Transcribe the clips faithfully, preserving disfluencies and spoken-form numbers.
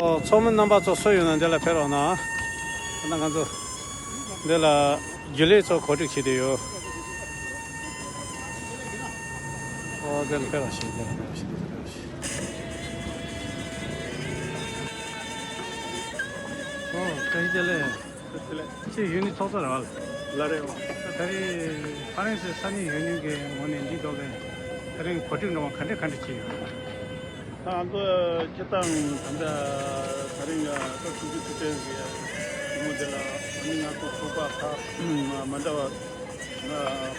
ཨོ། ཚོགས་མི་རྣམ་པ་ཚོ་སུ་ཡོད་ན་འདི་ལ་ཕེབས་རོགས་གནང་། ད་ང་ཚོ་འདི་ལ་རྒྱུན་ལས་ཚོ་གོ་སྒྲིག་བྱས་ཏེ་ཡོད། ཨོ། འདི་ལ་ཕེབས་རོགས་ཞེས། འདི་ལ་ཕེབས་རོགས་ཞེས། འདི་ལ་ཕེབས་རོགས་ཞེས། ཨོ། བཀྲ་ཤིས་བདེ་ལེགས། བདེ་ལེགས། ཁྱེད་ཡུལ་མི་ཚོགས་གཙོ་རེད་བ། ལགས་རེད་བ། ད་རེས་ཧྥ་རན་སི་ས་གནས་ཡུལ་མི་གི་ངོས་ནས་འདི་ཐོག་ལ་ད་རེས་གོ་སྒྲིག་འགྲོ་བ་ག་འདྲ་ག་འདྲ་བྱས་ཡོད། ད་ང་ཚོ་སྤྱིར་བཏང་ད་ལྟ་ད་རིང་ད་གསུམ་བཅུ་ཐུབ་བསྟན་གྱི་ཉིན་མོ་འདི་ལ་ཨ་ནི་ང་ཚོ་ཚོགས་པ་ཁག་མ་འདྲ་བ་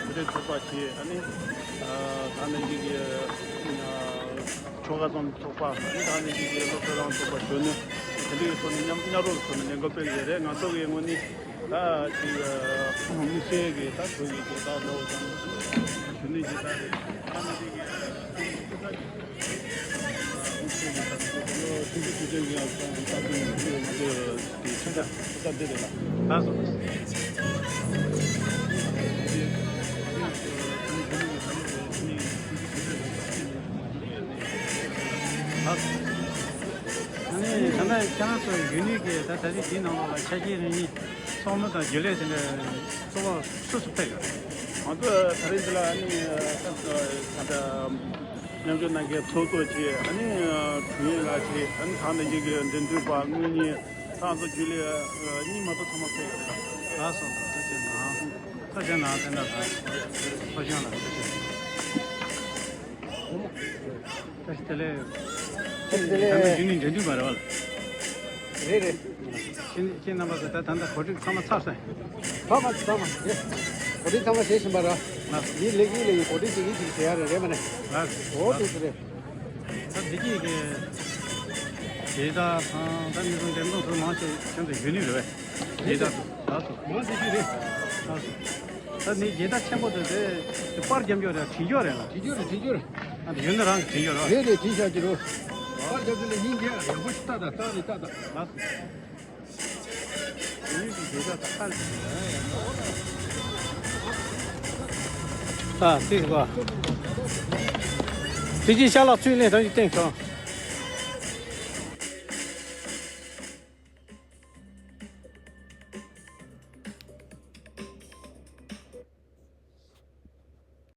བོད་རིགས་ཚོགས་པ་བྱས། ཨ་ནི་ད་ནི་གི་ཆོལ་ཁ་གསུམ་ཚོགས་པ། ཨ་ནི་ད་ནི་གི་སློབ་གྲྭ་རང་ཚོགས་པ་གཞོན་ནུ་དེ་འདྲའི་ཐོག་ནས་མཉམ་མཉམ་རུབ་ཐོག་ནས་ལས་འགུལ་སྤེལ་གྱི་རེད། ང་ཚོ་གི་ངོས་ནས་ད་ཅིག་དམིགས་བསལ་གྱི་ད་བོད་ཀྱི་དེ་དག་ལོ་དང་གཞོན་ནུ་ཞིག་ད་རེད། ད་ནི་དེ་གི་དམིགས་བསལ་གྱི་ད་ང་ཚོ་གི་ད་ཐུགས་རྗེ་ཆེ་ཆེ་ཡང་ད་ད་དུང་ང་ཚོ་གི་ཆེ་ད་ད་དེ་རེད་ལ། ད་སོ། ཨ་ནི་ད་ལྟ་ཁྱེད་རང་ཚོ་ཡུལ་མི་གི་ད་ད་རེས་འདི་ནང་ལོགས་ལ་ཆ་རྐྱེན་རེ་གཉིས་ཚོགས་མི་དང་རྒྱུན་ལས་དེ་འདྲ་གཙོ་བོ་སུ་སུ་ཕེབས་ཡོད་རེད། ང་ཚོ་ད་རེས་འདི་ལ་ཨ་ནི་ད་ད་མཉམ་ཞུགས་གནང་མཁན་ཚོགས་གཙོ་བཅས། ཨ་ནི་དྲུང་ཡིག་ལགས་བཅས། ཨ་ནི་ཚང་མ་གཅིག་གི་འབྲེལ་མཐུད་པ་དངུལ་གཉེར་ཚང་མ་རྒྱུན་ལས་གཉིས་མ་གཏོགས་ཚང་མ་ཕེབས་ཡོད་རེད། ལགས་སོ། ཐུགས་རྗེ་གནང་། ཐུགས་རྗེ་གནང་། བསྟན་དར་ལགས། ཚོགས་གཞོན་ལགས་ཐུགས་རྗེ་གནང་། བཀྲ་ཤིས་བདེ་ལེགས། བཀྲ་ཤིས་བདེ་ལེགས། ད་ནི་རྒྱུན་ལས་འབྲེལ་མཐུད་པ་རེད་བ། རེད་རེད། ཁྱེད་ཁྱེད་རྣམ་པ་ཚོ་ད་ད་ལྟ་གོ་སྒྲིག་ཚང་མ་ཚར་སོང་། ཚང་མ་ཚང་མ་རེད། གོ་སྒྲིག་ཚང་མ་བྱེད་བཞིན་པ་ར། ལགས། ཡིན་ལེགས་ཡིན་ལེགས་ཡིན། གོ་སྒྲིག་ཅིག་ཡིན་ཅིག་བྱེད་ཡ་རེད། རེད་མ་ནས། ལགས། འོ་ཐུགས་རྗེ་རེད། ད་འདི་གྱིས་ཀྱི་དེ་ད་ད་ནི་སོང་འགྲེམས་སྟོན་ཚོ་མང་ཆེ་ཁྱོད་ཚོ་ཡུལ་ནི་རེད་བས། དེ་ད་ལགས་སོ། མང་ཆེ་ཤོས་རེད། ལགས་སོ། ད་ནི་རྒྱལ་དར་ཆེན་པོ་དེ་དེ་དེ་པར་རྒྱབ་འཇོག་རེད། བྲིས་འཇོག་རེད་ལ། བྲིས་འཇོག་རེད། བྲིས་འཇོག་རེད། ཨ་དེ་ཡོད་ན་རང་གིས་བྲིས་འཇོག་རེད། རེད་རེད། བྲིས་བཞག་གི་རོ། པར་རྒྱབ་འཇོག་ལ་སྙིང་རྗེ་ཡག་པོ་ཞིག་ལྟ་ད་ལྟ་རེད་ལྟ་ད། ལགས་སོ། ཡུལ་གྱི་རྒྱལ་དར་ད་ཁ་ལ། ཨ་ཏིག་གོ། དེ་གྱིས་ཤ་ལག་ཚུལ་ལེན་ཐམས་ཅད་བསྟན་ཤོག